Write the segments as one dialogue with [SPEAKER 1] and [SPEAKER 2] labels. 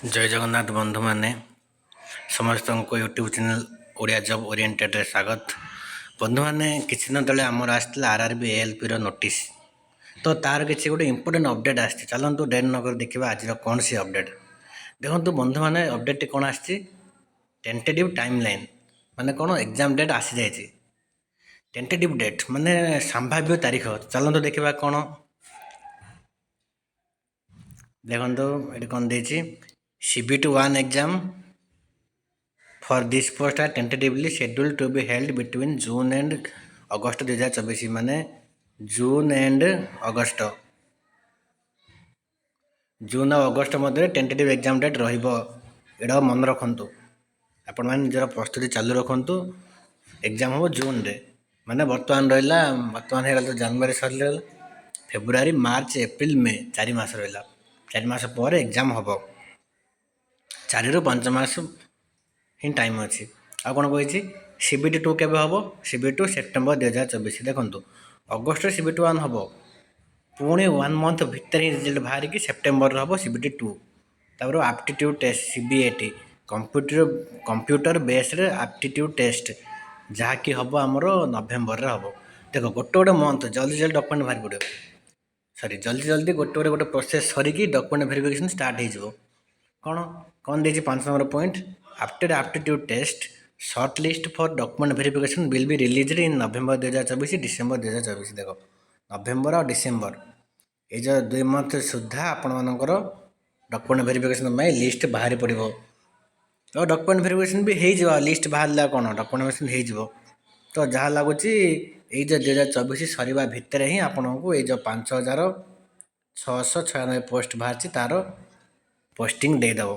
[SPEAKER 1] ଜୟ ଜଗନ୍ନାଥ ବନ୍ଧୁମାନେ, ସମସ୍ତଙ୍କୁ YouTube channel Odia job ଓରିଏଣ୍ଟେଡ଼୍ରେ ସ୍ୱାଗତ। ବନ୍ଧୁମାନେ, କିଛି ଦିନ ତଳେ ଆମର ଆସିଥିଲା ଆର୍ ଆର୍ ବି ଏଏଲ୍ପିର ନୋଟିସ୍। ତ ତାର କିଛି ଗୋଟେ ଇମ୍ପୋର୍ଟାଣ୍ଟ ଅପଡ଼େଟ୍ ଆସିଛି। ଚାଲନ୍ତୁ, ଡେରି ନକରି ଦେଖିବା ଆଜିର କ'ଣ ସେ ଅପଡ଼େଟ୍। ଦେଖନ୍ତୁ ବନ୍ଧୁମାନେ, ଅପଡ଼େଟ୍ଟି କ'ଣ ଆସିଛି? ଟେଣ୍ଟେଟିଭ୍ ଟାଇମ୍ ଲାଇନ୍ ମାନେ କ'ଣ? ଏକ୍ଜାମ୍ ଡେଟ୍ ଆସିଯାଇଛି। ଟେଣ୍ଟେଟିଭ୍ ଡେଟ୍ ମାନେ ସମ୍ଭାବ୍ୟ ତାରିଖ। ଚାଲନ୍ତୁ ଦେଖିବା କ'ଣ। ଦେଖନ୍ତୁ, ଏଠି କ'ଣ ଦେଇଛି? CBT 1 exam for this post are tentatively scheduled to be held between June and August 2024। ମାନେ ଜୁନ୍ ଆଣ୍ଡ ଅଗଷ୍ଟ, ଜୁନ୍ ଆଉ ଅଗଷ୍ଟ ମଧ୍ୟରେ ଟେଣ୍ଟେଟିଭ୍ ଏକ୍ଜାମ୍ ଡେଟ୍ ରହିବ। ଏଇଟା ମନେ ରଖନ୍ତୁ। ଆପଣମାନେ ନିଜର ପ୍ରସ୍ତୁତି ଚାଲୁ ରଖନ୍ତୁ। ଏକ୍ଜାମ୍ ହେବ ଜୁନ୍ରେ। ମାନେ ବର୍ତ୍ତମାନ ରହିଲା, ବର୍ତ୍ତମାନ ହେଇଗଲା ତ ଜାନୁଆରୀ ସରିଗଲା, ଫେବୃଆରୀ, ମାର୍ଚ୍ଚ, ଏପ୍ରିଲ, ମେ, 4 ମାସ ରହିଲା। 4 ମାସ ପରେ ଏକ୍ଜାମ୍ ହେବ। 4ରୁ 5 ମାସ ହିଁ ଟାଇମ୍ ଅଛି। ଆଉ କ'ଣ କହିଛି? ସିବିଟି 2 କେବେ ହେବ? CBT 2 September 2024। ଦେଖନ୍ତୁ, ଅଗଷ୍ଟରେ ସିବିଟି 1 ହେବ, ପୁଣି ୱାନ୍ ମନ୍ଥ ଭିତରେ ହିଁ ରେଜଲ୍ଟ ବାହାରିକି ସେପ୍ଟେମ୍ବରରେ ହେବ ସିବିଟି 2। ତାପରେ aptitude test, CBAT, computer based aptitude test, ଯାହାକି ହେବ ଆମର ନଭେମ୍ବରରେ ହେବ। ଦେଖ, ଗୋଟେ ଗୋଟେ ମନ୍ଥ ଜଲ୍ଦି ଜଲ୍ଦି ଡକ୍ୟୁମେଣ୍ଟ ବାହାରି ପଡ଼ିବ, ସରି, ଜଲ୍ଦି ଜଲ୍ଦି ଗୋଟେ ଗୋଟେ ଗୋଟେ ପ୍ରୋସେସ୍ ସରିକି ଡକ୍ୟୁମେଣ୍ଟ ଭେରିଫିକେସନ୍ ଷ୍ଟାର୍ଟ ହେଇଯିବ। କ'ଣ କ'ଣ ଦେଇଛି 5 number point? After aptitude test, short list for document verification will be released in November 2024, December 2024। ଦେଖ, ନଭେମ୍ବର ଆଉ ଡିସେମ୍ବର, ଏଇ ଯେଉଁ 2 ମନ୍ଥ ସୁଦ୍ଧା ଆପଣମାନଙ୍କର ଡକ୍ୟୁମେଣ୍ଟ ଭେରିଫିକେସନ୍ ପାଇଁ ଲିଷ୍ଟ ବାହାରି ପଡ଼ିବ। ତ ଡକ୍ୟୁମେଣ୍ଟ ଭେରିଫିକେସନ୍ ବି ହେଇଯିବ। ଲିଷ୍ଟ ବାହାରିଲା କ'ଣ, ଡକ୍ୟୁମେଣ୍ଟ ଭେରିଫିକେସନ୍ ହେଇଯିବ। ତ ଯାହା ଲାଗୁଛି, ଏଇ ଯେଉଁ 2024 ସରିବା ଭିତରେ ହିଁ ଆପଣଙ୍କୁ ଏଇ ଯେଉଁ 5696 ପୋଷ୍ଟ ବାହାରିଛି, ତାର ପୋଷ୍ଟିଂ ଦେଇଦେବ।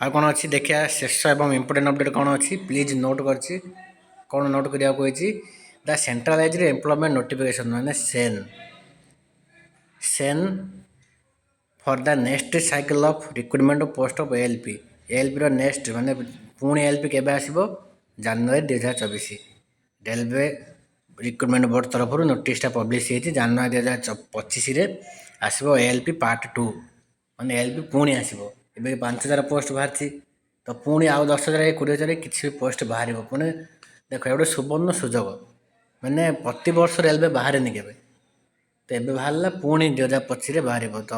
[SPEAKER 1] ଆଉ କ'ଣ ଅଛି ଦେଖିବା। ଶେଷ ଏବଂ ଇମ୍ପୋର୍ଟାଣ୍ଟ ଅପଡ଼େଟ୍ କ'ଣ ଅଛି? ପ୍ଲିଜ୍ ନୋଟ୍ କରିଛି। କ'ଣ ନୋଟ୍ କରିବାକୁ କହିଛି? ଦ ସେଣ୍ଟ୍ରାଲାଇଜ୍ଡ ଏମ୍ପ୍ଲୟମେଣ୍ଟ ନୋଟିଫିକେସନ୍ ମାନେ CEN for the next cycle of recruitment post of ALP। ଏଏଲ୍ପିର next ମାନେ ପୁଣି ଏଏଲ୍ପି କେବେ ଆସିବ? ଜାନୁଆରୀ 2024। ରେଲୱେ ରିକ୍ରୁଟମେଣ୍ଟ ବୋର୍ଡ଼ ତରଫରୁ ନୋଟିସଟା ପବ୍ଲିଶ ହେଇଛି। ଜାନୁଆରୀ 2025ରେ ଆସିବ ଏଏଲ୍ପି ପାର୍ଟ 2। ମାନେ ଏଏଲ୍ପି ପୁଣି ଆସିବ। ଏବେ 5000 ପୋଷ୍ଟ ବାହାରିଛି, ତ ପୁଣି ଆଉ 10,000, 20,000 କିଛି ବି ପୋଷ୍ଟ ବାହାରିବ ପୁଣି। ଦେଖ, ଗୋଟେ ସୁବର୍ଣ୍ଣ ସୁଯୋଗ। ମାନେ ପ୍ରତିବର୍ଷ ରେଲୱେ ବାହାରେନି କେବେ, ତ ଏବେ ବାହାରିଲା, ପୁଣି 2025ରେ ବାହାରିବ। ତ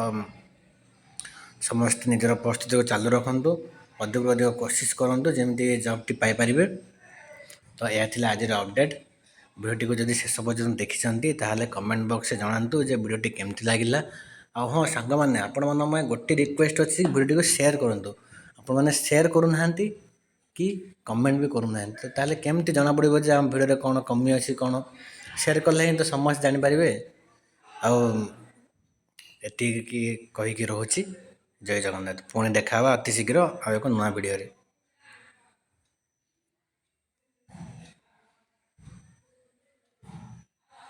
[SPEAKER 1] ସମସ୍ତେ ନିଜର ପ୍ରସ୍ତୁତିକୁ ଚାଲୁ ରଖନ୍ତୁ, ଅଧିକରୁ ଅଧିକ କୋସିସ୍ କରନ୍ତୁ, ଯେମିତି ଏ ଜବ୍ଟି ପାଇପାରିବେ। ତ ଏହା ଥିଲା ଆଜିର ଅପଡ଼େଟ୍। ଭିଡ଼ିଓଟିକୁ ଯଦି ଶେଷ ପର୍ଯ୍ୟନ୍ତ ଦେଖିଛନ୍ତି, ତାହେଲେ କମେଣ୍ଟ ବକ୍ସରେ ଜଣାନ୍ତୁ ଯେ ଭିଡ଼ିଓଟି କେମିତି ଲାଗିଲା। ଆଉ ହଁ ସାଙ୍ଗମାନେ, ଆପଣମାନଙ୍କ ପାଇଁ ଗୋଟିଏ ରିକ୍ୱେଷ୍ଟ ଅଛି, ଭିଡ଼ିଓଟିକୁ ସେୟାର କରନ୍ତୁ। ଆପଣମାନେ ସେୟାର କରୁନାହାନ୍ତି କି କମେଣ୍ଟ ବି କରୁନାହାନ୍ତି, ତ ତାହେଲେ କେମିତି ଜଣାପଡ଼ିବ ଯେ ଆମ ଭିଡ଼ିଓରେ କ'ଣ କମି ଅଛି କ'ଣ? ସେୟାର କଲେ ହିଁ ତ ସମସ୍ତେ ଜାଣିପାରିବେ। ଆଉ ଏତିକି କହିକି ରହୁଛି। ଜୟ ଜଗନ୍ନାଥ। ପୁଣି ଦେଖା ହେବା ଅତି ଶୀଘ୍ର ଆଉ ଏକ ନୂଆ ଭିଡ଼ିଓରେ।